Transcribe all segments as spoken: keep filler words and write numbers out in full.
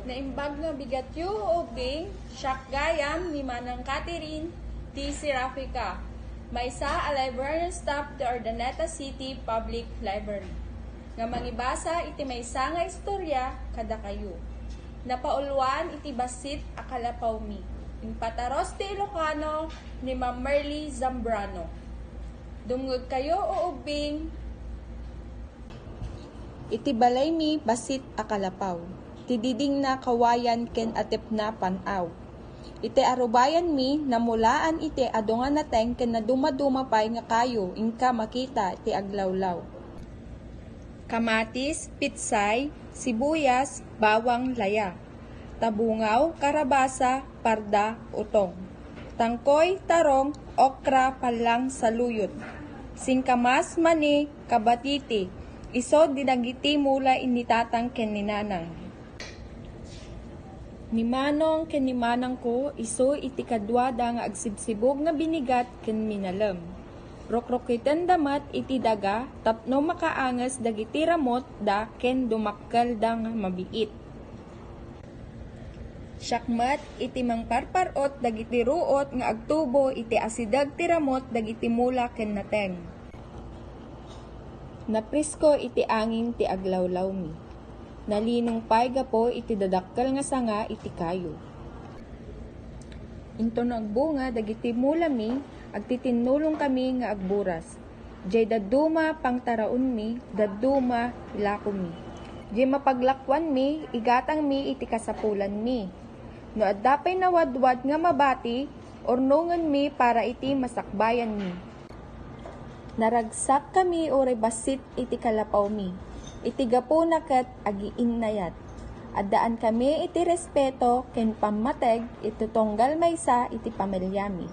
Naimbag nga bigatyo, ubbing, siak gayam ni Manang Catherine T. Serafika, maysa a librarian staff ti Urdaneta City Public Library, nga mangibasa iti maysa nga istorya kadakayo. Napauluan iti bassit a kalapawmi, impataros ti Ilocano ni Ma'am Merly Zambrano. Dumngegkayo, uubbing! Iti balaymi bassit a kalapaw, ti didingna kawayan ken atepna pan-aw. Iti arubayanmi, namulaan iti adu nga nateng ken nadumaduma pay nga kayo inka makita ti aglawlaw. Kamatis, pitsay, sibuyas, bawang, laya. Tabungaw, karabasa, parda, utong. Tangkoy, tarong, okra, pallang, saluyot. Singkamas, mani, kabatiti. Isu dagiti mula ni tatang ken ni nanang. Ni manong ken ni manangko isu iti kaduada nga agsibsibug nga binigat ken minalem. Rokrokitenda met iti daga tapno makaanges dagiti ramutda ken dumakkelda nga mabiit. Siak met iti mangparpar-ot dagiti ruot nga agtubo iti asideg ti ramut dagiti mula ken nateng. Naprisko iti angin ti aglawlawmi. Nalinong pay gapu iti dadakkel nga sanga iti kayo. Inton agbunga dagiti mulami, agtitinnulongkami nga agburas. Diay dadduma pangtaraonmi, dadduma ilakomi. Diay mapaglakuanmi, igatangmi iti kasapulanmi. No adda pay nawadwad nga mabati, urnongenmi para iti masakbayanmi. Naragsakkami uray bassit iti kalapawmi. Iti gapuna ket agiinnayat. Addaankami iti respeto ken pammateg iti tunggal maysa iti pamiliami.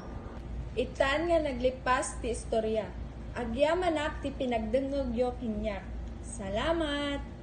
Itan nga naglippas ti istorya. Agyamanak ti pinagdengngegyo kaniak. Salamat!